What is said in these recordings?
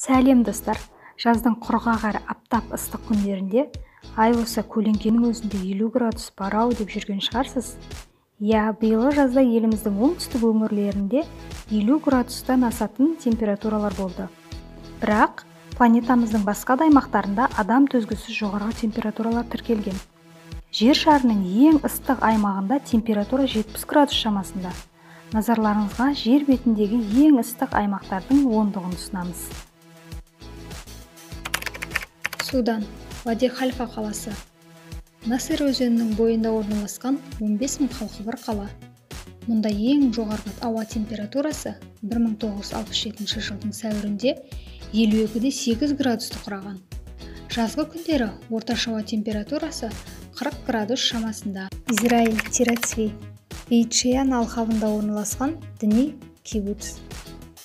Сәлем, достар! Жаздың құрғақ әрі аптап ыстық күндерінде ай болса, көлеңкенің өзінде 50 градус бар-ау деп жүрген шығарсыз. Иә, биылғы жазда еліміздің оңтүстік өңірлерінде 50 градустан асатын температуралар болды. Бірақ планетамыздың басқа да аймақтарында адам төзгісіз жоғарғы температуралар тіркелген. Жер шарының ең ыстық аймағында температура 70 градус шамасында. Назарларыңызға жер бетіндегі ең ыстық аймақтардың ондығын ұсынамыз. Судан, Вади-Хальфа қаласы. Насыр өзенінің бойында орналасқан 15 мың халқы бар қала. Мұнда ең жоғарғы ауа температурасы 1967 жылдың сәуірінде 52,8 градусты құраған. Жазғы күндері орташа ауа температурасы 40 градус шамасында. Израиль, Тират-Цви. Бейт-Шеан алқабында орналасқан діни кибуц.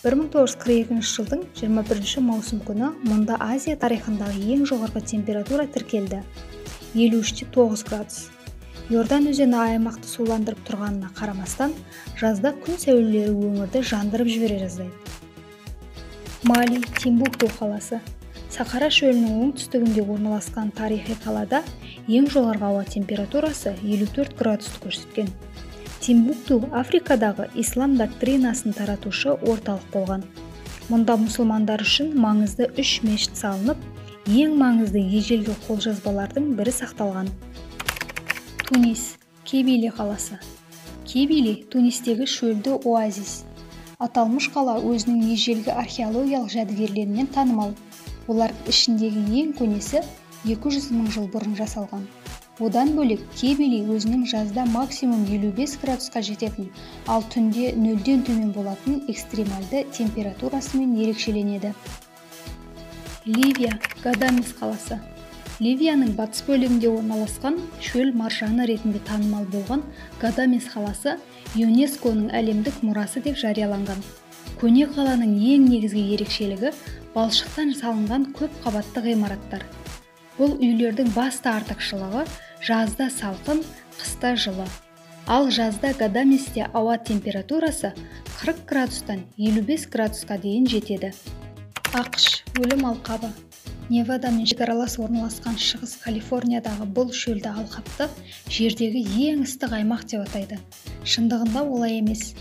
1942 жылдың 21 маусым күні мұнда Азия тарихындағы ең жоғарғы температура тіркелді: 53,9 градус. Иордан өзені аймақты суландырып тұрғанына қарамастан, жазда күн сәулелері өңірді жандырып жібере жаздайды. Мали, Тимбукту қаласы. Сахара шөлінің оңтүстігінде орналасқан тарихи қалада ең жоғарғы ауа температурасы 54 градусты көрсеткен. Тимбукту Африкадағы ислам доктринасын таратушы орталық болған. Мұнда мұсылмандар үшін маңызды үш мешіт салынып, ең маңызды ежелгі қолжазбалардың бірі сақталған. Тунис, Кебили қаласы. Кебили – Тунистегі шөлді оазис. Аталмыш қала өзінің ежелгі археологиялық жәдігерлерімен танымал. Олардың ішіндегі ең көнесі 200 мың жыл бұрын жасалған. Одан бөлек, Кебили өзінің жазда максимум 55 градусқа жететін, ал түнде нөлден төмен болатын экстремальды температурасымен ерекшеленеді. Ливия, Гадамес қаласы. Ливияның батыс бөлігінде орналасқан, шөл маржаны ретінде танымал болған Гадамес қаласы ЮНЕСКО-ның әлемдік мұрасы деп жарияланған. Көне қаланың ең негізгі ерекшелігі – балшықтан салынған көп қабатты ғимараттар. Бұл үйлердің басты артықшылығы – жазда салқын, қыста жылы. Ал жазда Гадаместе ауа температурасы 40 градустан 55 градусқа дейін жетеді. АҚШ, Өлім алқабы. Невадамен шекаралас орналасқан Шығыс Калифорниядағы бұл шөлді алқапты жердегі ең ыстық аймақ деп атайды. Шындығында олай емес.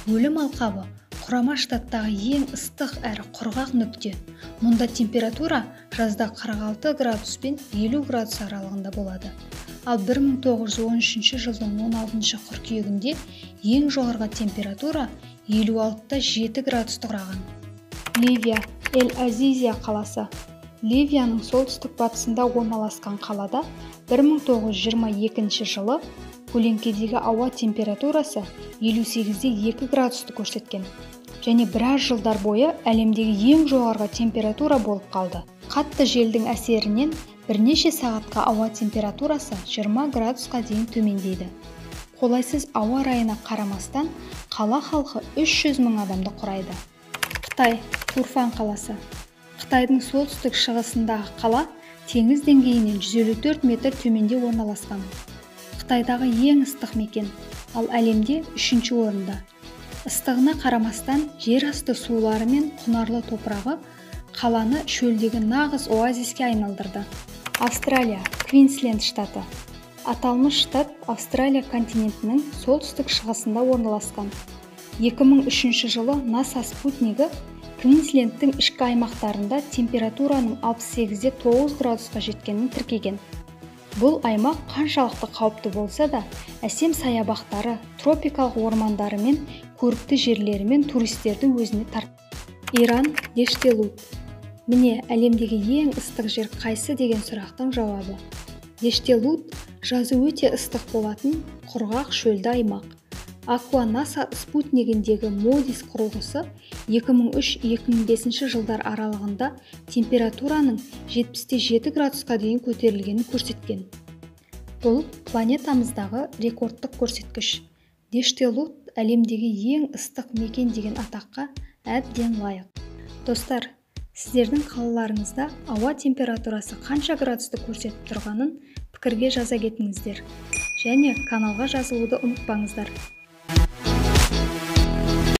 Өлім алқабы – Құрама Штаттағы ең ыстық әрі құрғақ нүкте. Мұнда температура жазда 46 градус пен 50 градус аралығында болады. Ал 1913 жылдың 16 қыркүйегінде ең жоғарғы температура 56,7 градусты құраған. Ливия, Эль-Азизия қаласы. Ливияның солтүстік батысында орналасқан қалада 1922 жылы көлеңкедегі ауа температурасы 58,2 градусты көрсеткен және біраз жылдар бойы әлемдегі ең жоғарғы температура болып қалды. Қатты желдің әсерінен бірнеше сағатқа ауа температурасы 20 градусқа дейін төмендейді. Қолайсыз ауа райына қарамастан, қала халқы 300 мың адамды құрайды. Қытай, Турфан қаласы. Қытайдың солтүстік шығысындағы қала теңіз деңгейінен 154 метр төменде орналасқан. Қытайдағы ең ыстық мекен, ал әлемде үшінші орында. Ыстығына қарамастан, жер асты сулары мен құнарлы топырағы қаланы шөлдегі нағыз оазиске айналдырды. Австралия, Квинсленд штаты. Аталмыш штат Австралия континентінің солтүстік шығысында орналасқан. 2003 жылы НАСА спутнигі Квинслендтің ішкі аймақтарында температураның 68,9 градусқа жеткенін тіркеген. Бұл аймақ қаншалықты қауіпті болса да, әсем саябақтары, тропикалық ормандары мен көрікті жерлерімен туристерді өзіне тартады. Иран, Дештелут. Міне, әлемдегі ең ыстық жер қайсы деген сұрақтың жауабы. Дештелут – жазы өте ыстық болатын құрғақ шөлді аймақ. Акуа НАСА спутнигіндегі МОДИС құрылғысы 2003-2005 жылдар аралығында температураның 70,7 градусқа дейін көтерілгенін көрсеткен. Бұл – планетамыздағы рекордтық көрсеткіш. Дештелут әлемдегі ең ыстық мекен деген атаққа әбден лайық. Достар, сіздердің қалаларыңызда ауа температурасы қанша градусты көрсетіп тұрғанын пікірге жаза кетіңіздер және каналға жазылуды ұмытпаңыздар.